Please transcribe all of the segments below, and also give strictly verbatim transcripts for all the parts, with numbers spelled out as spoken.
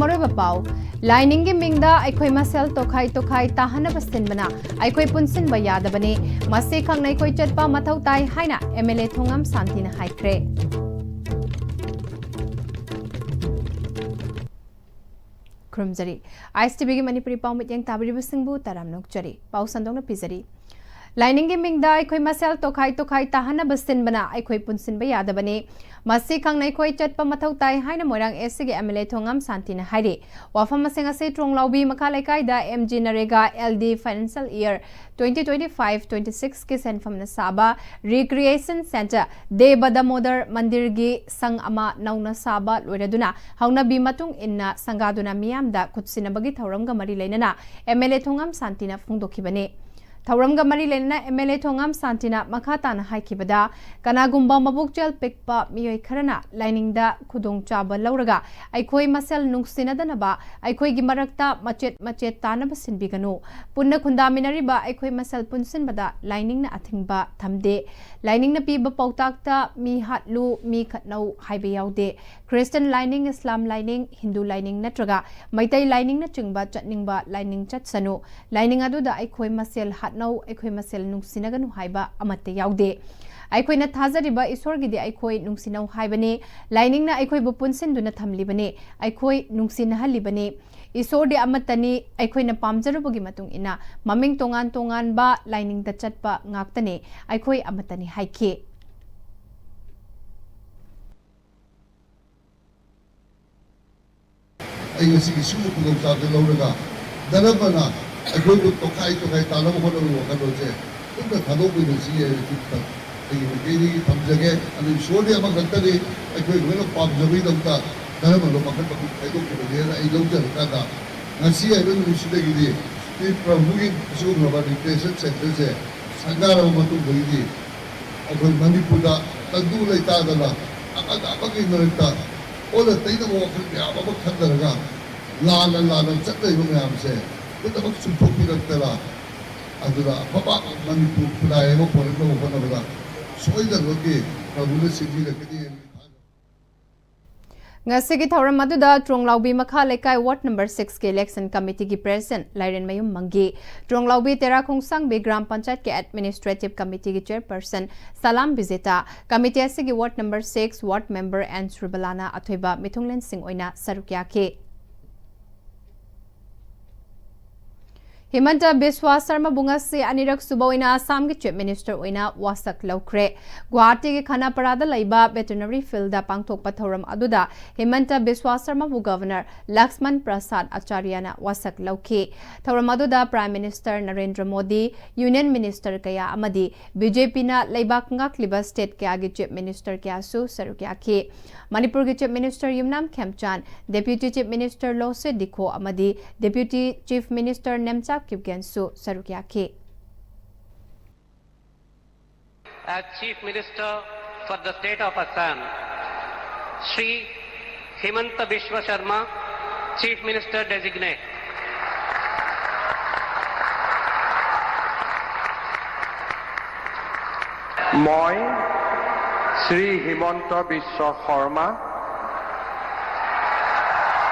ꯃꯔꯨꯑꯣꯏꯕ ꯄꯥꯎ꯫ ꯂꯥꯏꯅꯤꯡꯒꯤ ꯃꯤꯡꯗ ꯑꯩꯈꯣꯏ ꯃꯁꯦꯜ ꯇꯣꯈꯥꯏ ꯇꯣꯈꯥꯏ ꯇꯥꯍꯟꯅꯕ ꯁꯤꯟꯕꯅ ꯑꯩꯈꯣꯏ ꯄꯨꯟꯁꯤꯟꯕ ꯌꯥꯗꯕꯅꯤ꯫ ꯃꯁꯤ ꯈꯪꯅ ꯑꯩꯈꯣꯏ ꯆꯠꯄ ꯃꯊꯧ ꯇꯥꯏ ꯍꯥꯏꯅ MLA ꯊꯣꯉꯥꯝ ꯁꯥꯟꯇꯤꯅ ꯍꯥꯏꯈ꯭ꯔꯦ꯫ ꯈꯨꯔꯨꯝꯖꯔꯤ꯫ ISTVꯒꯤ ꯃꯅꯤꯄꯨꯔꯤ ꯄꯥꯎ ꯃꯤꯠꯌꯦꯡ ꯇꯥꯕꯤꯔꯤꯕꯁꯤꯡꯕꯨ ꯇꯔꯥꯝꯅ ꯑꯣꯛꯆꯔꯤ꯫ ꯄꯥꯎ ꯁꯟꯗꯣꯛꯅ ꯄꯤꯖꯔꯤ꯫ ꯂꯥꯏꯅꯤꯡꯒꯤ ꯃꯤꯡꯗ ꯑꯩꯈꯣꯏ ꯃꯁꯦꯜ ꯇꯣꯈꯥꯏ ꯇꯣꯈꯥꯏ ꯇꯥꯍꯟꯅꯕ ꯁꯤꯟꯕꯅ ꯑꯩꯈꯣꯏ ꯄꯨꯟꯁꯤꯟꯕ ꯌꯥꯗꯕꯅꯤ꯫ ꯃꯁꯤ ꯈꯪꯅ ꯑꯩꯈꯣꯏ ꯆꯠꯄ ꯃꯊꯧ ꯇꯥꯏ ꯍꯥꯏꯅ ꯃꯣꯏꯔꯥꯡ SCꯒꯤ MLA ꯊꯣꯉꯥꯝ ꯁꯥꯟꯇꯤꯅ ꯍꯥꯏꯔꯤ꯫ ꯋꯥꯐꯝ ꯑꯁꯤꯡ ꯑꯁꯤ ꯇ꯭ꯔꯣꯡꯂꯥꯎꯕꯤ ꯃꯈꯥ ꯂꯩꯀꯥꯏꯗ MG ꯅꯔꯦꯒꯥ LD financial year twenty twenty-five twenty-sixꯀꯤ ꯁꯦꯟꯐꯝꯅ ꯁꯥꯕ Recreation Centre ꯗꯦꯕ ꯗꯥꯃꯣꯗꯔ ꯃꯟꯗꯤꯔꯒꯤ ꯁꯪ ꯑꯃ ꯅꯧꯅ ꯁꯥꯕ ꯂꯣꯏꯔꯗꯨꯅ ꯍꯧꯅꯕꯤ ꯃꯇꯨꯡ ꯏꯟꯅ ꯁꯪꯒꯥꯗꯨꯅ ꯃꯤꯌꯥꯝꯗ ꯈꯨꯠꯁꯤꯟꯅꯕꯒꯤ ꯊꯧꯔꯝꯒ ꯃꯔꯤ ꯂꯩꯅꯅ MLA ꯊꯣꯉꯥꯝ ꯁꯥꯟꯇꯤꯅ ꯐꯣꯡꯗꯣꯛꯈꯤꯕꯅꯤ꯫ ꯊꯧꯔꯝꯒ ꯃꯔꯤ ꯂꯩꯅꯅ MLA ꯊꯣꯉꯥꯝ ꯁꯥꯟꯇꯤꯅ ꯃꯈꯥ ꯇꯥꯅ ꯍꯥꯏꯈꯤꯕꯗ, ꯀꯅꯥꯒꯨꯝꯕ ꯃꯕꯨꯛꯆꯦꯜ ꯄꯤꯛꯄ ꯃꯤꯑꯣꯏ ꯈꯔꯅ ꯂꯥꯏꯅꯤꯡꯗ ꯈꯨꯗꯣꯡꯆꯥꯕ ꯂꯧꯔꯒ ꯑꯩꯈꯣꯏ ꯃꯁꯦꯜ ꯅꯨꯡꯁꯤꯅꯗꯅꯕ ꯑꯩꯈꯣꯏꯒꯤ ꯃꯔꯛꯇ ꯃꯆꯦꯠ ꯃꯆꯦꯠ ꯇꯥꯅꯕ ꯁꯤꯟꯕꯤꯒꯅꯨ꯫ ꯄꯨꯟꯅ ꯈꯨꯟꯗꯥꯃꯤꯟꯅꯔꯤꯕ ꯑꯩꯈꯣꯏ ꯃꯁꯦꯜ ꯄꯨꯟꯁꯤꯟꯕꯗ ꯂꯥꯏꯅꯤꯡꯅ ꯑꯊꯤꯡꯕ ꯊꯝꯗꯦ꯫ ꯂꯥꯏꯅꯤꯡꯅ ꯄꯤꯕ ꯄꯥꯎꯇꯥꯛꯇ ꯃꯤ ꯍꯥꯠꯂꯨ, ꯃꯤ ꯈꯠꯅꯧ ꯍꯥꯏꯕ ꯌꯥꯎꯗꯦ꯫ ꯈ꯭ꯔꯤꯁꯇꯟ ꯂꯥꯏꯅꯤꯡ, ꯏꯁꯂꯥꯝ ꯂꯥꯏꯅꯤꯡ, ꯍꯤꯟꯗꯨ ꯂꯥꯏꯅꯤꯡ ꯅꯠꯇ꯭ꯔꯒ ꯃꯩꯇꯩ ꯂꯥꯏꯅꯤꯡꯅꯆꯤꯡꯕ ꯆꯠꯅꯤꯡꯕ ꯂꯥꯏꯅꯤꯡ ꯆꯠꯁꯅꯨ꯫ ꯂꯥꯏꯅꯤꯡ ꯑꯗꯨꯗ ꯑꯩꯈꯣꯏ ꯃꯁꯦꯜ ꯍꯥꯠꯅꯧ, ꯑꯩꯈꯣꯏ ꯃꯁꯦꯜ ꯅꯨꯡꯁꯤꯅꯒꯅꯨ ꯍꯥꯏꯕ ꯑꯃꯠꯇ ꯌꯥꯎꯗꯦ꯫ ꯑꯩꯈꯣꯏꯅ ꯊꯥꯖꯔꯤꯕ ꯏꯁꯣꯔꯒꯤꯗꯤ ꯑꯩꯈꯣꯏ ꯅꯨꯡꯁꯤꯅꯧ ꯍꯥꯏꯕꯅꯤ꯫ ꯂꯥꯏꯅꯤꯡꯅ ꯑꯩꯈꯣꯏꯕꯨ ꯄꯨꯟꯁꯤꯟꯗꯨꯅ ꯊꯝꯂꯤꯕꯅꯤ꯫ ꯑꯩꯈꯣꯏ ꯅꯨꯡꯁꯤꯅꯍꯜꯂꯤꯕꯅꯤ꯫ ꯏꯁꯣꯔꯗꯤ ꯑꯃꯠꯇꯅꯤ꯫ ꯑꯩꯈꯣꯏꯅ ꯄꯥꯝꯖꯔꯨꯕꯒꯤ ꯃꯇꯨꯡ ꯏꯟꯅ ꯃꯃꯤꯡ ꯇꯣꯉꯥꯟ ꯇꯣꯉꯥꯟꯕ ꯂꯥꯏꯅꯤꯡꯗ ꯆꯠꯄ ꯉꯥꯛꯇꯅꯤ꯫ ꯑꯩꯈꯣꯏ ꯑꯃꯠꯇꯅꯤ ꯍꯥꯏꯈꯤ꯫ ꯑꯩ ꯉꯁꯤꯒꯤ ꯁꯤꯒꯨꯝꯕ ꯈꯨꯗꯣꯡꯆꯥꯕꯁꯦ ꯂꯧꯔꯒ ꯙꯔꯃꯅ ꯑꯩꯈꯣꯏꯕꯨ ꯇꯣꯈꯥꯏ ꯇꯣꯈꯥꯏ ꯇꯥꯅꯕ ꯍꯣꯠꯅꯕꯒꯤ ꯋꯥꯈꯜꯂꯣꯟꯁꯦ ꯄꯨꯟꯅ ꯊꯥꯗꯣꯛꯃꯤꯟꯅꯁꯤ ꯍꯥꯏꯕꯁꯤ ꯑꯩꯒꯤ ꯃꯥꯏꯀꯩꯗꯒꯤ ꯊꯝꯖꯒꯦ꯫ ꯑꯗꯨ ꯏꯁꯣꯔꯗꯤ ꯑꯃꯈꯛꯇꯅꯤ, ꯑꯩꯈꯣꯏ ꯂꯣꯏꯅ ꯄꯥꯝꯖꯕꯒꯤꯗꯃꯛꯇ ꯙꯔꯃꯗꯣ ꯃꯈꯜ ꯃꯈꯜ ꯈꯥꯏꯗꯣꯛꯈꯤꯕꯅꯦꯅ ꯑꯩ ꯂꯧꯖꯔꯀꯥꯟꯗ, ꯉꯁꯤ ꯍꯥꯏꯕ ꯅꯨꯃꯤꯠꯁꯤꯗꯒꯤꯗꯤ ꯁ꯭ꯔꯤ ꯄ꯭ꯔꯚꯨꯒꯤ ꯑꯁꯤꯒꯨꯝꯂꯕ ꯔꯤꯀ꯭ꯔꯤꯌꯦꯁꯟ ꯁꯦꯟꯇꯔꯁꯦ ꯁꯪꯒꯥꯔꯕ ꯃꯇꯨꯡꯗꯒꯤꯗꯤ ꯑꯩꯈꯣꯏ ꯃꯅꯤꯄꯨꯔꯗ ꯇꯪꯗꯨ ꯂꯩꯇꯥꯗꯅ ꯑꯃꯒ ꯑꯃꯒꯤ ꯃꯔꯛꯇ ꯑꯣꯟꯅ ꯇꯩꯅꯕ ꯋꯥꯈꯜ ꯃꯌꯥꯝ ꯑꯃ ꯈꯟꯊꯔꯒ ꯂꯥꯟꯅ ꯂꯥꯟꯅ ꯆꯠꯅꯔꯤꯕ ꯃꯌꯥꯝꯁꯦ ꯄꯨꯝꯅꯃꯛ ꯆꯨꯝꯊꯣꯛꯄꯤꯔꯛꯇꯅ, ꯑꯗꯨꯅ ꯑꯐꯕ ꯃꯅꯤꯄꯨꯔ ꯈꯨꯟꯅꯥꯏ ꯑꯃ ꯄꯨꯔꯛꯅꯕ ꯍꯣꯠꯅꯕꯗ ꯁꯣꯏꯗꯅꯃꯛꯀꯤ ꯄ꯭ꯔꯚꯨꯅ ꯁꯤꯟꯕꯤꯔꯛꯀꯅꯤ ꯍꯥꯏꯕꯒꯤ ꯊꯥꯖꯕ꯫ ꯉꯁꯤꯒꯤ ꯊꯧꯔꯝ ꯑꯗꯨꯗ ꯇ꯭ꯔꯣꯡꯂꯥꯎꯕꯤ ꯃꯈꯥ ꯂꯩꯀꯥꯏ ꯋꯥꯔꯗ ꯅꯝꯕꯔ ꯁꯤꯛꯁꯀꯤ ꯏꯂꯦꯛꯁꯟ ꯀꯃꯤꯇꯤꯒꯤ ꯄ꯭ꯔꯦꯁꯤꯗꯦꯟꯠ ꯂꯥꯏꯔꯦꯟꯃꯌꯨꯝ ꯃꯪꯒꯤ, ꯇ꯭ꯔꯣꯡꯂꯥꯎꯕꯤ ꯇꯦꯔꯥ ꯈꯣꯡꯁꯥꯡꯕꯤ ꯒ꯭ꯔꯥꯝ ꯄꯟꯆꯥꯌꯠꯀꯤ ꯑꯦꯗꯃꯤꯅꯤꯁꯇ꯭ꯔꯦꯇꯤꯚ ꯀꯃꯤꯇꯤꯒꯤ ꯆꯤꯌꯔꯄꯔꯁꯟ ꯁꯂꯥꯝ ꯕꯤꯖꯦꯇꯥ, ꯀꯃꯤꯇꯤ ꯑꯁꯤꯒꯤ ward number six ward member N ꯁ꯭ꯔꯤꯕꯂꯥꯅ ꯑꯊꯣꯏꯕ ꯃꯤꯊꯨꯡꯂꯦꯟꯁꯤꯡ ꯑꯣꯏꯅ ꯁꯔꯨꯛ ꯌꯥꯈꯤ꯫ ꯍꯤꯃꯟꯇ ꯕꯤꯁ꯭ꯋꯥ ꯁꯔꯃꯕꯨ ꯉꯁꯤ ꯑꯅꯤꯔꯛ ꯁꯨꯕ ꯑꯣꯏꯅ ꯑꯁꯥꯝꯒꯤ ꯆꯤꯐ ꯃꯤꯅꯤꯁꯇꯔ ꯑꯣꯏꯅ ꯋꯥꯁꯛ ꯂꯧꯈ꯭ꯔꯦ꯫ ꯒꯨꯋꯥꯍꯥꯇꯤꯒꯤ ꯈꯅꯥꯄꯔꯥꯗ ꯂꯩꯕ ꯚꯦꯇꯦꯔꯤꯅꯔꯤ ꯐꯤꯜꯗ ꯄꯥꯡꯊꯣꯛꯄ ꯊꯧꯔꯝ ꯑꯗꯨꯗ ꯍꯤꯃꯟꯇ ꯕꯤꯁ꯭ꯋꯥ ꯁꯔꯃꯕꯨ ꯒꯚꯔꯅꯔ ꯂꯛꯁꯃꯟ ꯄ꯭ꯔꯁꯥꯗ ꯑꯆꯥꯔꯌꯅ ꯋꯥꯁꯛ ꯂꯧꯈꯤ꯫ ꯊꯧꯔꯝ ꯑꯗꯨꯗ prime minister Narendra Modi, union minister ꯀꯌꯥ ꯑꯃꯗꯤ ꯕꯤꯖꯦꯄꯤꯅ ꯂꯩꯕꯥꯛ ꯉꯥꯛꯂꯤꯕ ꯁ꯭ꯇꯦꯠ ꯀꯌꯥꯒꯤ ꯆꯤꯐ ꯃꯤꯅꯤꯁꯇꯔ ꯀꯌꯥꯁꯨ ꯁꯔꯨꯛ ꯌꯥꯈꯤ꯫ ꯃꯅꯤꯄꯨꯔꯒꯤ ꯆꯤꯐ ꯃꯤꯅꯤꯁꯇꯔ ꯌꯨꯝꯅꯥꯝ ꯈꯦꯝꯆꯥꯟ, ꯗꯦꯄ꯭ꯌꯨꯇꯤ ꯆꯤꯐ ꯃꯤꯅꯤꯁꯇꯔ ꯂꯣꯁꯦ ꯗꯤꯈꯣ ꯑꯃꯗꯤ ꯗꯦꯄ꯭ꯌꯨꯇꯤ ꯆꯤꯐ ꯃꯤꯅꯤꯁꯇꯔ ꯅꯦꯝꯆꯥꯞ ꯀꯤꯞꯒꯦꯟꯁꯨ ꯁꯔꯨꯛ ꯌꯥꯈꯤ꯫ As Chief Minister for the State of Assam, Shri Himanta Biswa Sharma, Chief Minister Designate. মই শ্ৰী হিমন্ত বিশ্ব শৰ্মা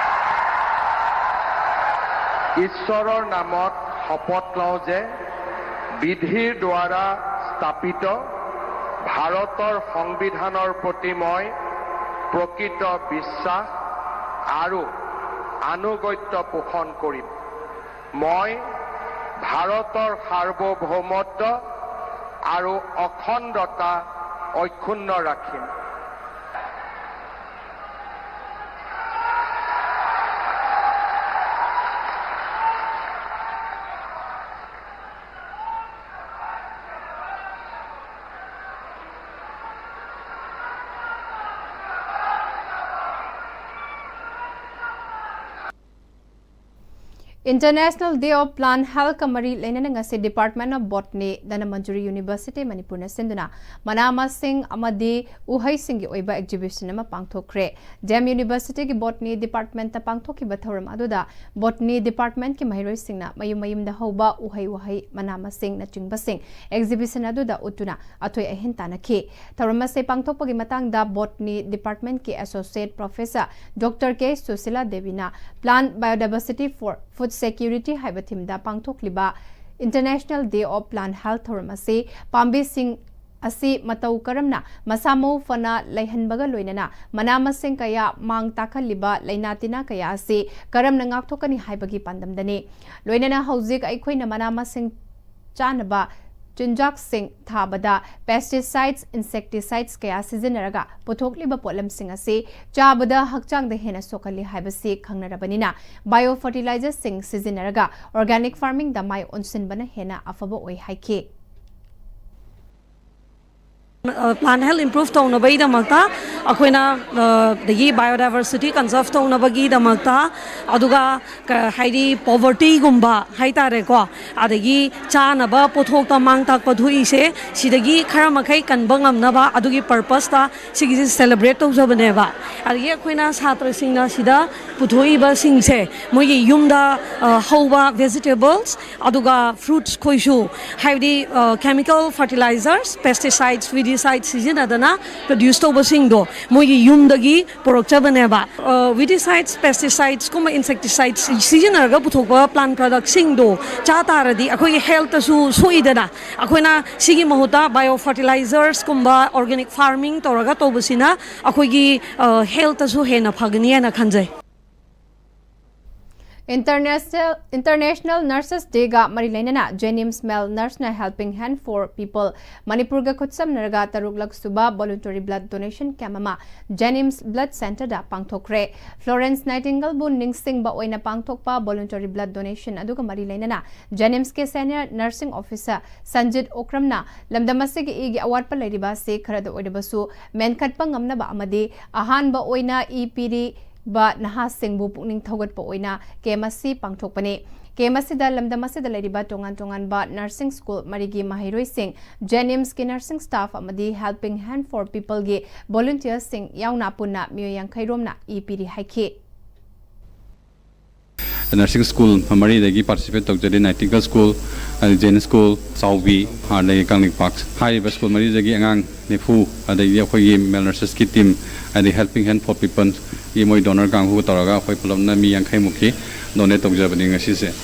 ঈশ্বৰৰ নামত শপত লওঁ যে বিধিৰ দ্বাৰা স্থাপিত ভাৰতৰ সংবিধানৰ প্ৰতি মই প্ৰকৃত বিশ্বাস আৰু আনুগত্য পোষণ কৰিম। মই ভাৰতৰ সাৰ্বভৌমত্ব আৰু অখণ্ডতা অক্ষুণ্ণ ৰাখিম। International Day of Plant Health ꯀ ꯃꯔꯤ ꯂꯩꯅꯅ ꯉꯁꯤ Department of Botany, Dhanamanjuri University, ꯃꯅꯤꯄꯨꯔꯅ ꯁꯤꯟꯗꯨꯅ ꯃꯅꯥ ꯃꯁꯤꯡ ꯑꯃꯗꯤ ꯎꯍꯩꯁꯤꯡꯒꯤ ꯑꯣꯏꯕ exhibition ꯑꯃ ꯄꯥꯡꯊꯣꯛꯈ꯭ꯔꯦ꯫ ꯗꯤ ꯑꯦꯝ University ꯒꯤ Botany Department ꯇ ꯄꯥꯡꯊꯣꯛꯈꯤꯕ ꯊꯧꯔꯝ ꯑꯗꯨꯗ Botany Department ꯀꯤ ꯃꯍꯩꯔꯣꯏꯁꯤꯡꯅ ꯃꯌꯨꯝ ꯃꯌꯨꯝꯗ ꯍꯧꯕ ꯎꯍꯩ ꯋꯥꯍꯩ, ꯃꯅꯥ ꯃꯁꯤꯡꯅꯆꯤꯡꯕꯁꯤꯡ exhibition ꯑꯗꯨꯗ ꯎꯠꯇꯨꯅ ꯑꯊꯣꯏ ꯑꯍꯦꯟ ꯇꯥꯟꯅꯈꯤ꯫ ꯊꯧꯔꯝ ꯑꯁꯤ ꯄꯥꯡꯊꯣꯛꯄꯒꯤ ꯃꯇꯥꯡꯗ Botany Department ꯀꯤ Associate Professor Doctor K Sushila ꯗꯦꯕꯤꯅ Plant Biodiversity for Food Security ꯍꯥꯏꯕ theme the ꯄꯥꯡꯊꯣꯛꯂꯤꯕ International Day of Plant Health ꯊꯧꯔꯝ ꯑꯁꯤ ꯄꯥꯝꯕꯤꯁꯤꯡ ꯑꯁꯤ ꯃꯇꯧ ꯀꯔꯝꯅ ꯃꯁꯥ ꯃꯎ ꯐꯅ ꯂꯩꯍꯟꯕꯒ ꯂꯣꯏꯅꯅ ꯃꯅꯥ ꯃꯁꯤꯡ ꯀꯌꯥ ꯃꯥꯡ ꯇꯥꯛꯍꯜꯂꯤꯕ ꯂꯥꯏꯅꯥ ꯇꯤꯟꯅꯥ ꯀꯌꯥ ꯑꯁꯤ ꯀꯔꯝꯅ ꯉꯥꯛꯊꯣꯛꯀꯅꯤ ꯍꯥꯏꯕꯒꯤ ꯄꯥꯟꯗꯝꯗꯅꯤ꯫ ꯂꯣꯏꯅꯅ ꯍꯧꯖꯤꯛ ꯑꯩꯈꯣꯏꯅ ꯃꯅꯥ ꯃꯁꯤꯡ ꯆꯥꯅꯕ ꯆꯤꯟꯖꯥꯛꯁꯤꯡ ꯊꯥꯕꯗ pesticides, insecticides ꯀꯌꯥ ꯁꯤꯖꯤꯟꯅꯔꯒ ꯄꯨꯊꯣꯛꯂꯤꯕ ꯄꯣꯠꯂꯝꯁꯤꯡ ꯑꯁꯤ ꯆꯥꯕꯗ ꯍꯛꯆꯥꯡꯗ ꯍꯦꯟꯅ ꯁꯣꯛꯍꯜꯂꯤ ꯍꯥꯏꯕꯁꯤ ꯈꯪꯅꯔꯕꯅꯤꯅ bio fertilizerꯁꯤꯡ ꯁꯤꯖꯤꯟꯅꯔꯒ organic farmingꯗ ꯃꯥꯏ ꯑꯣꯟꯁꯤꯟꯕꯅ ꯍꯦꯟꯅ ꯑꯐꯕ ꯑꯣꯏ ꯍꯥꯏꯈꯤ꯫ Plant health improve ꯇꯧꯅꯕꯒꯤꯗꯃꯛꯇ ꯑꯩꯈꯣꯏꯅ ꯑꯗꯒꯤ biodiversity conserve ꯇꯧꯅꯕꯒꯤꯗꯃꯛꯇ, ꯑꯗꯨꯒ ꯍꯥꯏꯗꯤ povertyꯒꯨꯝꯕ ꯍꯥꯏꯇꯥꯔꯦꯀꯣ, ꯑꯗꯒꯤ ꯆꯥꯅꯕ ꯄꯣꯠꯊꯣꯛꯇ ꯃꯥꯡ ꯇꯥꯛꯄ ꯊꯣꯛꯏꯁꯦ, ꯁꯤꯗꯒꯤ ꯈꯔ ꯃꯈꯩ ꯀꯟꯕ ꯉꯝꯅꯕ ꯑꯗꯨꯒꯤ purposeꯇ ꯁꯤꯒꯤꯁꯦ celebrate ꯇꯧꯖꯕꯅꯦꯕ꯫ ꯑꯗꯒꯤ ꯑꯩꯈꯣꯏꯅ ꯁꯥꯇ꯭ꯔꯁꯤꯡꯅ ꯁꯤꯗ ꯄꯨꯊꯣꯛꯏꯕꯁꯤꯡꯁꯦ ꯃꯣꯏꯒꯤ ꯌꯨꯝꯗ ꯍꯧꯕ vegetables ꯑꯗꯨꯒ fruits ꯈꯣꯏꯁꯨ, ꯍꯥꯏꯕꯗꯤ chemical fertilizers, pesticides, weedicides ꯁꯤꯖꯤꯟꯅꯗꯅ produce ꯇꯧꯕꯁꯤꯡꯗꯣ ꯃꯣꯏꯒꯤ ꯌꯨꯝꯗꯒꯤ ꯄꯨꯔꯛꯆꯕꯅꯦꯕ꯫ Weedicides, pesticides ꯀꯨꯝꯕ insecticides ꯁꯤꯖꯤꯟꯅꯔꯒ ꯄꯨꯊꯣꯛꯄ plant productꯁꯤꯡꯗꯣ ꯆꯥ ꯇꯥꯔꯗꯤ ꯑꯩꯈꯣꯏꯒꯤ healthꯇꯁꯨ ꯁꯣꯛꯏꯗꯅ꯫ ꯑꯩꯈꯣꯏꯅ ꯁꯤꯒꯤ ꯃꯍꯨꯠꯇ bio fertilizers ꯀꯨꯝꯕ organic farming ꯇꯧꯔꯒ ꯇꯧꯕꯁꯤꯅ ꯑꯩꯈꯣꯏꯒꯤ healthꯇꯁꯨ ꯍꯦꯟꯅ ꯐꯒꯅꯤ ꯍꯥꯏꯅ ꯈꯟꯖꯩ꯫ International Nurses Day ꯒ ꯃꯔꯤ ꯂꯩꯅꯅ JNIMS Male Nurse ꯅ Helping Hand for People ꯃꯅꯤꯄꯨꯔꯒ ꯈꯨꯠꯁꯝꯅꯔꯒ ꯇꯔꯨꯛꯂꯛ ꯁꯨꯕ voluntary blood donation camp ꯑꯃ JNIMS Blood Centre ꯗ ꯄꯥꯡꯊꯣꯛꯈ꯭ꯔꯦ꯫ Florence Nightingale ꯕꯨ ꯅꯤꯡꯁꯤꯡꯕ ꯑꯣꯏꯅ ꯄꯥꯡꯊꯣꯛꯄ voluntary blood donation ꯑꯗꯨꯒ ꯃꯔꯤ ꯂꯩꯅꯅ JNIMS ꯀꯤ senior nursing officer ꯁꯟꯖꯤꯠ ꯑꯣꯀ꯭ꯔꯝꯅ ꯂꯝꯗꯝ ꯑꯁꯤꯒꯤ ꯏꯒꯤ ꯑꯋꯥꯠꯄ ꯂꯩꯔꯤꯕ ꯑꯁꯤ ꯈꯔꯗ ꯑꯣꯏꯔꯕꯁꯨ ꯃꯦꯟꯈꯠꯄ ꯉꯝꯅꯕ ꯑꯃꯗꯤ ꯑꯍꯥꯟꯕ ꯑꯣꯏꯅ ꯏ ꯄꯤꯔꯤ ꯕ ꯅꯍꯥꯁꯤꯡꯕꯨ ꯄꯨꯛꯅꯤꯡ ꯊꯧꯒꯠꯄ ꯑꯣꯏꯅ ꯀꯦꯝ ꯑꯁꯤ ꯄꯥꯡꯊꯣꯛꯄꯅꯤ꯫ ꯀꯦꯝ ꯑꯁꯤꯗ ꯂꯝꯗꯝ ꯑꯁꯤꯗ ꯂꯩꯔꯤꯕ ꯇꯣꯉꯥꯟ ꯇꯣꯉꯥꯟꯕ ꯅꯔꯁꯤꯡ ꯁ꯭ꯀꯨꯜ ꯃꯔꯤꯒꯤ ꯃꯍꯩꯔꯣꯏꯁꯤꯡ, ꯖꯦꯅꯤꯝꯁꯀꯤ ꯅꯔꯁꯤꯡ ꯁ꯭ꯇꯥꯐ ꯑꯃꯗꯤ Helping Hand for Peopleꯒꯤ ꯚꯣꯂꯨꯟꯇꯤꯌꯔꯁꯤꯡ ꯌꯥꯎꯅ ꯄꯨꯟꯅ ꯃꯤꯑꯣꯏ ꯌꯥꯡꯈꯩ ꯔꯣꯝꯅ ꯏ ꯄꯤꯔꯤ ꯍꯥꯏꯈꯤ꯫ ꯅꯔꯁꯤꯡ ꯁ꯭ꯀꯨꯜ ꯃꯔꯤꯗꯒꯤ ꯄꯥꯔꯇꯤꯁꯤꯄꯦꯠ ꯇꯧꯖꯔꯤ꯫ ꯅꯥꯏꯇꯤꯡꯒꯜ ꯁ꯭ꯀꯨꯜ, ꯑꯗꯩ ꯖꯦꯟ ꯁ꯭ꯀꯨꯜ, ꯆꯥꯎꯕꯤ, ꯑꯗꯒꯤ ꯀꯪꯂꯩꯄꯥꯛ꯫ ꯍꯥꯏꯔꯤꯕ ꯁ꯭ꯀꯨꯜ ꯃꯔꯤꯗꯒꯤ ꯑꯉꯥꯡ ꯅꯤꯐꯨ, ꯑꯗꯒꯤ ꯑꯩꯈꯣꯏꯒꯤ ꯃꯦꯜ ꯅꯔꯁꯦꯁꯀꯤ ꯇꯤꯝ, ꯑꯗꯩ Helping Hand for Peopleꯒꯤ ꯃꯣꯏ ꯗꯣꯅꯔ ꯀꯥꯡꯕꯨꯒ ꯇꯧꯔꯒ ꯑꯩꯈꯣꯏ ꯄꯨꯂꯞꯅ ꯃꯤ ꯌꯥꯡꯈꯩꯃꯨꯛꯀꯤ ꯗꯣꯅꯦꯠ ꯇꯧꯖꯕꯅꯤ ꯉꯁꯤꯁꯦ,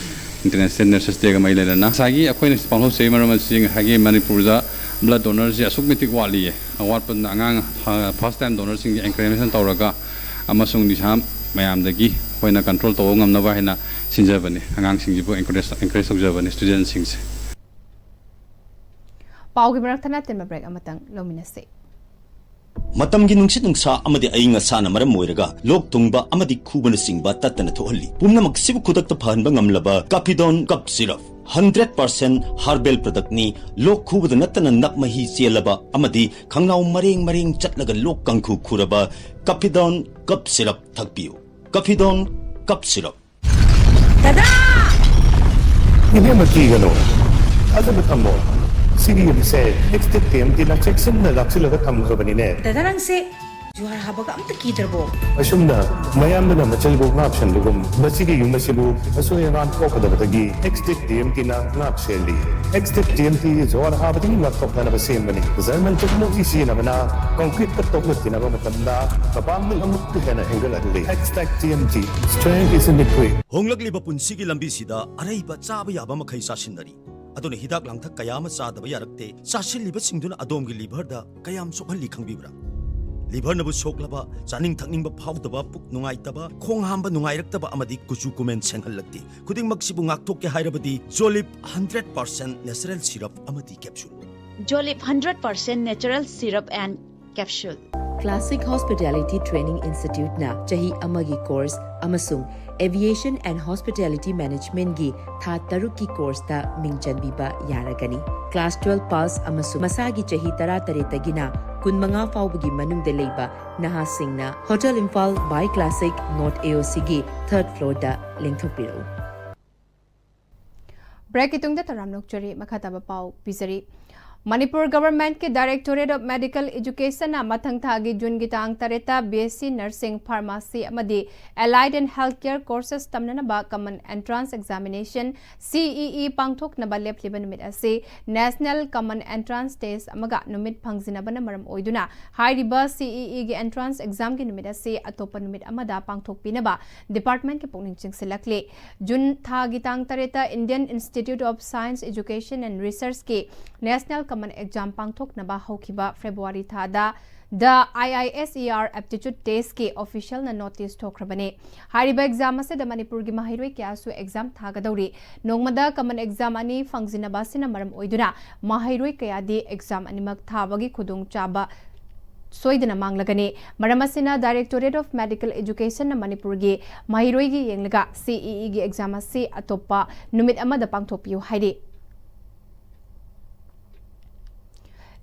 ꯏꯟꯇꯔꯅꯦꯁꯅꯦꯜ ꯅꯔꯁꯦꯁ ꯗꯦꯒ ꯃꯔꯤ ꯂꯩꯅꯅ꯫ ꯉꯁꯥꯏꯒꯤ ꯑꯩꯈꯣꯏꯅ ꯄꯥꯡꯊꯣꯛꯆꯔꯤꯕ ꯃꯔꯝ ꯑꯁꯤ ꯉꯁꯥꯏꯒꯤ ꯃꯅꯤꯄꯨꯔꯗ ꯕ꯭ꯂꯗ ꯗꯣꯅꯔꯁꯦ ꯑꯁꯨꯛꯀꯤ ꯃꯇꯤꯛ ꯋꯥꯠꯂꯤꯌꯦ꯫ ꯑꯋꯥꯠꯄꯗꯨꯅ ꯑꯉꯥꯡ ꯐꯥꯔꯁ ꯇꯥꯏꯝ ꯗꯣꯅꯔꯁꯤꯡꯒꯤ ꯑꯦꯟꯀꯔꯦꯖꯃꯦꯟ ꯇꯧꯔꯒ ꯑꯃꯁꯨꯡ ꯅꯤꯁꯥ ꯃꯌꯥꯝꯗꯒꯤ ꯑꯩꯈꯣꯏꯅ ꯀꯟꯇ꯭ꯔꯣꯜ ꯇꯧꯕ ꯉꯝꯅꯕ ꯍꯥꯏꯅ ꯁꯤꯟꯖꯕꯅꯤ꯫ ꯑꯉꯥꯡꯁꯤꯡꯁꯤꯕꯨ ꯑꯦꯟꯀꯔꯦꯖ ꯑꯦꯟꯀꯔꯦꯖ ꯇꯧꯖꯕꯅꯤ ꯁ꯭ꯇꯨꯗꯦꯟꯁꯤꯡꯁꯦ꯫ ꯄꯥꯎꯒꯤ ꯃꯔꯛ ꯊꯠꯅ ꯑꯇꯦꯟꯕ ꯕ꯭ꯔꯦꯛ ꯑꯃꯇꯪ ꯂꯧꯃꯤꯟꯅꯁꯤ꯫ ꯃꯇꯝꯒꯤ ꯅꯨꯡꯁꯤꯠ ꯅꯨꯡꯁꯥ ꯑꯃꯗꯤ ꯑꯏꯪ ꯑꯁꯥꯅ ꯃꯔꯝ ꯑꯣꯏꯔꯒ ꯂꯣꯛ ꯊꯨꯡꯕ ꯑꯃꯗꯤ ꯈꯨꯕꯅꯆꯤꯡꯕ ꯇꯠꯇꯅ ꯊꯣꯛꯍꯜꯂꯤ꯫ ꯄꯨꯝꯅꯃꯛꯁꯤꯕꯨ ꯈꯨꯗꯛꯇ ꯐꯍꯟꯕ ꯉꯝꯂꯕ Kafidon cough syrup. Hundred percent herbal ꯄ꯭ꯔꯗꯛꯅꯤ꯫ ꯂꯣꯛ ꯈꯨꯕꯗ ꯅꯠꯇꯅ ꯅꯞ ꯃꯍꯤ ꯆꯦꯜꯂꯕ ꯑꯃꯗꯤ ꯈꯪꯅꯥꯎ ꯃꯔꯦꯡ ꯃꯔꯦꯡ ꯆꯠꯂꯒ ꯂꯣꯛ ꯀꯥꯡꯈꯨ ꯈꯨꯔꯕ ꯀꯥꯐꯤꯗꯣꯟ ꯀꯞ ꯁꯤꯔꯞ ꯊꯛꯄꯤꯌꯨ꯫ ꯀꯥꯐꯤꯗꯣꯟ cough syrup. ꯗꯗꯥ! ꯏꯕꯦꯝꯃ, ꯀꯤꯒꯅꯨ꯫ ꯊꯥꯖꯕ ꯊꯝꯃꯣ꯫ ꯁꯤꯒꯤ ꯌꯨꯝꯁꯦ ꯑꯦꯛꯁꯇꯦꯛ ꯇꯤ ꯑꯦꯝ ꯇꯤꯅ ꯆꯦꯛꯁꯤꯟꯅ ꯂꯥꯛꯁꯤꯜꯂꯒ ꯊꯝꯈ꯭ꯔꯕꯅꯤꯅꯦ꯫ ꯗꯗꯥ, ꯅꯪꯁꯦ ꯖꯨꯍꯥꯔ ꯍꯥꯕꯒ ꯑꯝꯇ ꯀꯤꯗ꯭ꯔꯕꯣ? ꯑꯁꯨꯝꯅ ꯃꯌꯥꯝꯗꯨꯅ ꯃꯆꯜꯕꯨ ꯉꯥꯛ ꯁꯦꯟꯕꯒꯨꯝ, ꯃꯁꯤꯒꯤ ꯌꯨꯝ ꯑꯁꯤꯕꯨ ꯑꯁꯣꯏ ꯑꯉꯥꯝ ꯊꯣꯛꯀꯗꯕꯗꯒꯤ ꯑꯦꯛꯁꯇꯦꯛ ꯇꯤ ꯑꯦꯝ ꯇꯤꯅ ꯉꯥꯛ ꯁꯦꯜꯂꯤ꯫ ꯑꯦꯛꯁꯇꯦꯛ ꯇꯤ ꯑꯦꯝ ꯇꯤ ꯖꯨꯍꯥꯔ ꯍꯥꯕꯗꯒꯤ ꯉꯥꯛꯊꯣꯛꯅꯅꯕ ꯁꯦꯝꯕꯅꯤ꯫ ꯖꯔꯃꯟ ꯇꯦꯛꯅꯣꯂꯣꯖꯤ ꯁꯤꯖꯤꯟꯅꯕꯅ ꯀꯪꯀ꯭ꯔꯤꯠꯇ ꯇꯣꯛꯅ ꯊꯤꯅꯕ ꯃꯇꯝꯗ ꯃꯄꯥꯡꯒꯜ ꯑꯃꯨꯛꯀ ꯍꯦꯟꯅ ꯍꯦꯟꯒꯠꯍꯜꯂꯤ꯫ ꯑꯦꯛꯁꯇꯦꯛ T M T, strength is in the grit. ꯍꯣꯡꯂꯛꯂꯤꯕ ꯄꯨꯟꯁꯤꯒꯤ ꯂꯝꯕꯤꯁꯤꯗ ꯑꯔꯩꯕ ꯆꯥꯕ ꯌꯥꯕ ꯃꯈꯩ ꯆꯥꯁꯤꯟꯅꯔꯤ꯫ ꯑꯗꯨꯅ ꯍꯤꯗꯥꯛ ꯂꯥꯡꯊꯛ ꯀꯌꯥ ꯑꯃ ꯆꯥꯗꯕ ꯌꯥꯔꯛꯇꯦ꯫ ꯆꯥꯁꯤꯜꯂꯤꯕꯁꯤꯡꯗꯨꯅ ꯑꯗꯣꯝꯒꯤ ꯂꯤꯚꯔꯗ ꯀꯌꯥꯝ ꯁꯣꯛꯍꯜꯂꯤ ꯈꯪꯕꯤꯕ꯭ꯔꯥ? ꯂꯤꯚꯔꯅꯕꯨ ꯁꯣꯛꯂꯕ, ꯆꯥꯅꯤꯡ ꯊꯛꯅꯤꯡꯕ ꯐꯥꯎꯗꯕ, ꯄꯨꯛ ꯅꯨꯡꯉꯥꯏꯇꯕ, ꯈꯣꯡ ꯍꯥꯝꯕ ꯅꯨꯡꯉꯥꯏꯔꯛꯇꯕ ꯑꯃꯗꯤ ꯀꯨꯆꯨ ꯀꯨꯃꯦꯟ ꯁꯦꯡꯍꯜꯂꯛꯇꯦ꯫ ꯈꯨꯗꯤꯡꯃꯛꯁꯤꯕꯨ ꯉꯥꯛꯊꯣꯛꯀꯦ ꯍꯥꯏꯔꯕꯗꯤ ꯖꯣꯂꯤꯞ ꯍꯟꯗ꯭ꯔꯦꯠ ꯄꯥꯔꯁꯦꯟ ꯅꯦꯆꯔꯦꯜ ꯁꯤꯔꯞ ꯑꯃꯗꯤ ꯀꯦꯞꯁꯨꯜ꯫ ꯖꯣꯂꯤꯞ hundred percent natural syrup and capsule. Classic Hospitality Training Instituteꯅ ꯆꯍꯤ ꯑꯃꯒꯤ ꯀꯣꯔꯁ ꯑꯃꯁꯨꯡ Aviation and Hospitality Managementꯒꯤ ꯊꯥ ꯇꯔꯨꯛꯀꯤ courseꯇ ꯃꯤꯡ ꯆꯟꯕꯤꯕ ꯌꯥꯔꯒꯅꯤ꯫ Class twelve pass ꯑꯃꯁꯨꯡ ꯃꯁꯥꯒꯤ ꯆꯍꯤ ꯇꯔꯥꯇꯔꯦꯠꯇꯒꯤꯅ ꯀꯨꯟꯃꯉꯥ ꯐꯥꯎꯕꯒꯤ ꯃꯅꯨꯡꯗ ꯂꯩꯕ ꯅꯍꯥꯁꯤꯡꯅ Hotel Imphal by Classic North AOCꯒꯤ third floorꯗ ꯂꯦꯡꯊꯣꯛꯄꯤꯔꯛꯎ꯫ Breakꯀꯤ ꯇꯨꯡꯗ ꯇꯔꯥꯝꯅ ꯑꯣꯛꯆꯔꯤ꯫ ꯃꯈꯥ ꯇꯥꯕ ꯄꯥꯎ ꯄꯤꯖꯔꯤ꯫ ꯃꯅꯤꯄꯨꯔ Governmentꯀꯤ Directorate of Medical Educationꯅ ꯃꯊꯪ ꯊꯥꯒꯤ Juneꯒꯤ ꯇꯥꯡ ꯇꯔꯦꯠꯇ BSc Nursing, Pharmacy ꯑꯃꯗꯤ Allied and Healthcare Courses ꯇꯝꯅꯅꯕ Common Entrance Examination, CEE, ꯄꯥꯡꯊꯣꯛꯅꯕ ꯂꯦꯞꯂꯤꯕ ꯅꯨꯃꯤꯠ ꯑꯁꯤ National Common Entrance Test ꯑꯃꯒ ꯅꯨꯃꯤꯠ ꯐꯪꯖꯤꯟꯅꯕꯅ ꯃꯔꯝ ꯑꯣꯏꯗꯨꯅ ꯍꯥꯏꯔꯤꯕ CEEꯒꯤ entrance examꯒꯤ ꯅꯨꯃꯤꯠ ꯑꯁꯤ ꯑꯇꯣꯞꯄ ꯅꯨꯃꯤꯠ ꯑꯃꯗ ꯄꯥꯡꯊꯣꯛꯄꯤꯅꯕ departmentꯀꯤ ꯄꯨꯛꯅꯤꯡ ꯆꯤꯡꯁꯤꯜꯂꯛꯂꯤ꯫ June ꯊꯥꯒꯤ ꯇꯥꯡ ꯇꯔꯦꯠꯇ Indian Institute of Science Education and Researchꯀꯤ National Common Exam ꯄꯥꯡꯊꯣꯛꯅꯕ ꯍꯧꯈꯤꯕ February ꯊꯥꯗ The IISER Aptitude Testꯀꯤ officialꯅ notice ꯊꯣꯛꯈ꯭ꯔꯕꯅꯤ꯫ ꯍꯥꯏꯔꯤꯕ exam ꯑꯁꯤꯗ ꯃꯅꯤꯄꯨꯔꯒꯤ ꯃꯍꯩꯔꯣꯏ ꯀꯌꯥꯁꯨ exam ꯊꯥꯒꯗꯧꯔꯤ꯫ ꯅꯣꯡꯃꯗ common exam ꯑꯅꯤ ꯐꯪꯖꯤꯟꯅꯕ ꯑꯁꯤꯅ ꯃꯔꯝ ꯑꯣꯏꯗꯨꯅ ꯃꯍꯩꯔꯣꯏ ꯀꯌꯥꯗꯤ exam ꯑꯅꯤꯃꯛ ꯊꯥꯕꯒꯤ ꯈꯨꯗꯣꯡꯆꯥꯕ ꯁꯣꯏꯗꯅ ꯃꯥꯡꯂꯒꯅꯤ꯫ ꯃꯔꯝ ꯑꯁꯤꯅ Directorate of Medical Educationꯅ ꯃꯅꯤꯄꯨꯔꯒꯤ ꯃꯍꯩꯔꯣꯏꯒꯤ ꯌꯦꯡꯂꯒ CEEꯒꯤ exam ꯑꯁꯤ ꯑꯇꯣꯞꯄ ꯅꯨꯃꯤꯠ ꯑꯃꯗ ꯄꯥꯡꯊꯣꯛꯄꯤꯌꯨ ꯍꯥꯏꯔꯤ꯫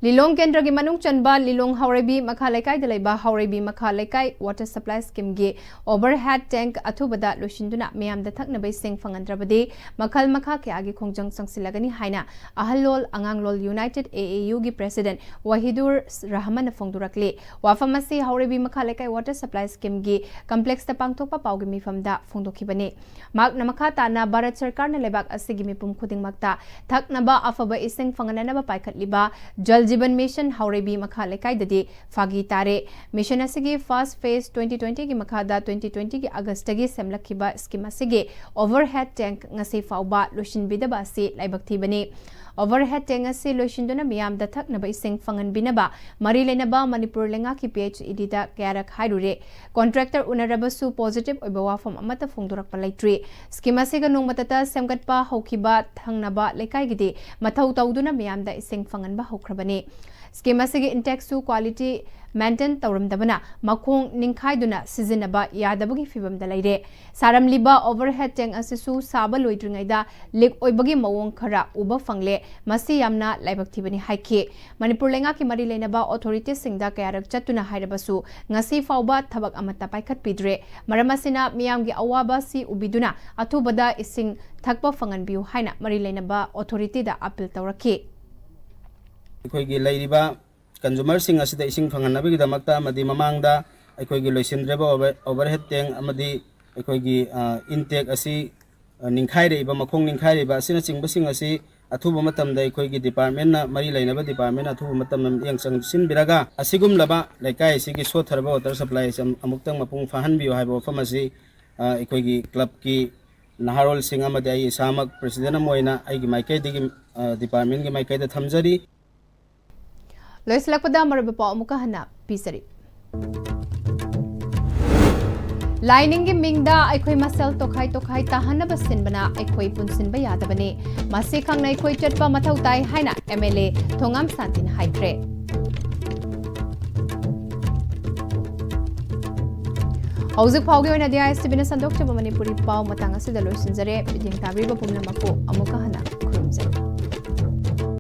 ꯂꯤꯂꯣꯡ ꯀꯦꯟꯗ꯭ꯔꯒꯤ ꯃꯅꯨꯡ ꯆꯟꯕ ꯂꯤꯂꯣꯡ ꯍꯥꯎꯔꯩꯕꯤ ꯃꯈꯥ ꯂꯩꯀꯥꯏꯗ ꯂꯩꯕ ꯍꯥꯎꯔꯩꯕꯤ ꯃꯈꯥ ꯂꯩꯀꯥꯏ water supply schemeꯒꯤ overhead tank ꯑꯊꯨꯕꯗ ꯂꯣꯏꯁꯤꯟꯗꯨꯅ ꯃꯤꯌꯥꯝꯗ ꯊꯛꯅꯕ ꯏꯁꯤꯡ ꯐꯪꯍꯟꯗ꯭ꯔꯕꯗꯤ ꯃꯈꯜ ꯃꯈꯥ ꯀꯌꯥꯒꯤ ꯈꯣꯡꯖꯪ ꯆꯪꯁꯤꯜꯂꯒꯅꯤ ꯍꯥꯏꯅ ꯑꯍꯜꯂꯣꯜ ꯑꯉꯥꯡꯂꯣꯜ United AAUꯒꯤ President ꯋꯥꯍꯤꯗꯨꯔ ꯔꯍꯃꯟꯅ ꯐꯣꯡꯗꯣꯔꯛꯂꯤ꯫ ꯋꯥꯐꯝ ꯑꯁꯤ ꯍꯥꯎꯔꯩꯕꯤ ꯃꯈꯥ ꯂꯩꯀꯥꯏ water supply schemeꯒꯤ complexꯇ ꯄꯥꯡꯊꯣꯛꯄ ꯄꯥꯎꯒꯤ ꯃꯤꯐꯝꯗ ꯐꯣꯡꯗꯣꯛꯈꯤꯕꯅꯤ꯫ ꯃꯍꯥꯛꯅ ꯃꯈꯥ ꯇꯥꯅ ꯚꯥꯔꯠ ꯁꯔꯀꯥꯔꯅ ꯂꯩꯕꯥꯛ ꯑꯁꯤꯒꯤ ꯃꯤꯄꯨꯝ ꯈꯨꯗꯤꯡꯃꯛꯇ ꯊꯛꯅꯕ ꯑꯐꯕ ꯏꯁꯤꯡ ꯐꯪꯍꯟꯅꯅꯕ ꯄꯥꯏꯈꯠꯂꯤꯕ Jal Jeevan Mission ꯍꯥꯎꯔꯩꯕꯤ ꯃꯈꯥ ꯂꯩꯀꯥꯏꯗꯗꯤ ꯐꯥꯒꯤ ꯇꯥꯔꯦ꯫ Mission ꯑꯁꯤꯒꯤ first phase twenty twentyꯒꯤ ꯃꯈꯥꯗ twenty twentyꯒꯤ Augustꯇꯒꯤ ꯁꯦꯝꯂꯛꯈꯤꯕ scheme ꯑꯁꯤꯒꯤ overhead tank ꯉꯁꯤ ꯐꯥꯎꯕ ꯂꯣꯏꯁꯤꯟꯕꯤꯗꯕ ꯑꯁꯤ ꯂꯥꯏꯕꯛ ꯊꯤꯕꯅꯤ꯫ Overhead tank ꯑꯁꯤ ꯂꯣꯏꯁꯤꯟꯗꯨꯅ ꯃꯤꯌꯥꯝꯗ ꯊꯛꯅꯕ ꯏꯁꯤꯡ ꯐꯪꯍꯟꯕꯤꯅꯕ ꯃꯔꯤ ꯂꯩꯅꯕ ꯃꯅꯤꯄꯨꯔ ꯂꯩꯉꯥꯛꯀꯤ PHEDꯗ ꯀꯌꯥꯔꯛ ꯍꯥꯏꯔꯨꯔꯦ꯫ Contractor ꯎꯅꯔꯕꯁꯨ positive ꯑꯣꯏꯕ ꯋꯥꯐꯝ ꯑꯃꯠꯇ ꯐꯣꯡꯗꯣꯔꯛꯄ ꯂꯩꯇ꯭ꯔꯤ꯫ Scheme ꯑꯁꯤꯒ ꯅꯣꯡꯃꯇꯇ ꯁꯦꯝꯒꯠꯄ ꯍꯧꯈꯤꯕ ꯊꯪꯅꯕ ꯂꯩꯀꯥꯏꯒꯤꯗꯤ ꯃꯊꯧ ꯇꯧꯗꯨꯅ ꯃꯤꯌꯥꯝꯗ ꯏꯁꯤꯡ ꯐꯪꯍꯟꯕ ꯍꯧꯈ꯭ꯔꯕꯅꯤ꯫ Scheme ꯑꯁꯤꯒꯤ intake ꯁꯨ quality maintain ꯇꯧꯔꯝꯗꯕꯅ ꯃꯈꯣꯡ ꯅꯤꯡꯈꯥꯏꯗꯨꯅ ꯁꯤꯖꯤꯟꯅꯕ ꯌꯥꯗꯕꯒꯤ ꯐꯤꯚꯝꯗ ꯂꯩꯔꯦ꯫ ꯁꯥꯔꯝꯂꯤꯕ overhead tank ꯑꯁꯤꯁꯨ ꯁꯥꯕ ꯂꯣꯏꯗ꯭ꯔꯤꯉꯩꯗ leak ꯑꯣꯏꯕꯒꯤ ꯃꯑꯣꯡ ꯈꯔ ꯎꯕ ꯐꯪꯂꯦ꯫ ꯃꯁꯤ ꯌꯥꯝꯅ ꯂꯥꯏꯕꯛ ꯊꯤꯕꯅꯤ ꯍꯥꯏꯈꯤ꯫ ꯃꯅꯤꯄꯨꯔ ꯂꯩꯉꯥꯛꯀꯤ ꯃꯔꯤ ꯂꯩꯅꯕ authority ꯁꯤꯡꯗ ꯀꯌꯥꯔꯛ ꯆꯠꯇꯨꯅ ꯍꯥꯏꯔꯕꯁꯨ ꯉꯁꯤ ꯐꯥꯎꯕ ꯊꯕꯛ ꯑꯃꯠꯇ ꯄꯥꯏꯈꯠꯄꯤꯗ꯭ꯔꯦ꯫ ꯃꯔꯝ ꯑꯁꯤꯅ ꯃꯤꯌꯥꯝꯒꯤ ꯑꯋꯥꯕ ꯑꯁꯤ ꯎꯕꯤꯗꯨꯅ ꯑꯊꯨꯕꯗ ꯏꯁꯤꯡ ꯊꯛꯄ ꯐꯪꯍꯟꯕꯤꯌꯨ ꯍꯥꯏꯅ ꯃꯔꯤ ꯂꯩꯅꯕ authority ꯗ appeal ꯇꯧꯔꯛꯈꯤ꯫ ꯑꯩꯈꯣꯏꯒꯤ ꯂꯩꯔꯤꯕ consumer ꯁꯤꯡ ꯑꯁꯤꯗ ꯏꯁꯤꯡ ꯐꯪꯍꯟꯅꯕꯒꯤꯗꯃꯛꯇ ꯑꯃꯗꯤ ꯃꯃꯥꯡꯗ ꯑꯩꯈꯣꯏꯒꯤ ꯂꯣꯏꯁꯤꯟꯗ꯭ꯔꯕ over-, overhead tank ꯑꯃꯗꯤ ꯑꯩꯈꯣꯏꯒꯤ, ꯑ, intake ꯑꯁꯤ, ꯑ, ꯅꯤꯡꯈꯥꯏꯔꯛꯏꯕ, ꯃꯈꯣꯡ ꯅꯤꯡꯈꯥꯏꯔꯛꯏꯕ ꯑꯁꯤꯅꯆꯤꯡꯕꯁꯤꯡ ꯑꯁꯤ ꯑꯊꯨꯕ ꯃꯇꯝꯗ ꯑꯩꯈꯣꯏꯒꯤ department ꯅ, ꯃꯔꯤ ꯂꯩꯅꯕ department ꯅ ꯑꯊꯨꯕ ꯃꯇꯝꯗ ꯃꯤꯠꯌꯦꯡ ꯆꯪꯁꯤꯟꯕꯤꯔꯒ ꯑꯁꯤꯒꯨꯝꯂꯕ ꯂꯩꯀꯥꯏ ꯑꯁꯤꯒꯤ ꯁꯣꯠꯊꯔꯕ water supply ꯑꯁꯤ ꯑꯃ-, ꯑꯃꯨꯛꯇꯪ ꯃꯄꯨꯡ ꯐꯥꯍꯟꯕꯤꯌꯨ ꯍꯥꯏꯕ ꯋꯥꯐꯝ ꯑꯁꯤ, ꯑ, ꯑꯩꯈꯣꯏꯒꯤ club ꯀꯤ ꯅꯍꯥꯔꯣꯜꯁꯤꯡ ꯑꯃꯗꯤ ꯑꯩ ꯏꯁꯥꯃꯛ president ꯑꯃ ꯑꯣꯏꯅ ꯑꯩꯒꯤ ꯃꯥꯏꯀꯩꯗꯒꯤ, ꯑ, department ꯀꯤ ꯃꯥꯏꯀꯩꯗ ꯊꯝꯖꯔꯤ꯫ ꯂꯣꯏꯁꯤꯜꯂꯛꯄꯗ ꯃꯔꯨꯑꯣꯏꯕ ꯄꯥꯎ ꯑꯃꯨꯛꯀ ꯍꯟꯅ ꯄꯤꯖꯔꯤ꯫ ꯂꯥꯏꯅꯤꯡꯒꯤ ꯃꯤꯡꯗ ꯑꯩꯈꯣꯏ ꯃꯁꯦꯜ ꯇꯣꯈꯥꯏ ꯇꯣꯈꯥꯏ ꯇꯥꯍꯟꯅꯕ ꯁꯤꯟꯕꯅ ꯑꯩꯈꯣꯏ ꯄꯨꯟꯁꯤꯟꯕ ꯌꯥꯗꯕꯅꯤ꯫ ꯃꯁꯤ ꯈꯪꯅ ꯑꯩꯈꯣꯏ ꯆꯠꯄ ꯃꯊꯧ ꯇꯥꯏ ꯍꯥꯏꯅ M L A ꯊꯣꯉꯥꯝ ꯁꯥꯟꯇꯤꯅ ꯍꯥꯏꯈ꯭ꯔꯦ꯫ ꯍꯧꯖꯤꯛ ꯐꯥꯎꯒꯤ ꯑꯣꯏꯅꯗꯤ I S T V ꯅ ꯁꯟꯗꯣꯛꯆꯕ ꯃꯅꯤꯄꯨꯔꯤ ꯄꯥꯎ ꯃꯇꯥꯡ ꯑꯁꯤꯗ ꯂꯣꯏꯁꯤꯟꯖꯔꯦ꯫ ꯃꯤꯠꯌꯦꯡ ꯇꯥꯕꯤꯔꯤꯕ ꯄꯨꯝꯅꯃꯛꯄꯨ ꯑꯃꯨꯛꯀ ꯍꯟꯅ ꯈꯨꯔꯨꯝꯖꯔꯤ꯫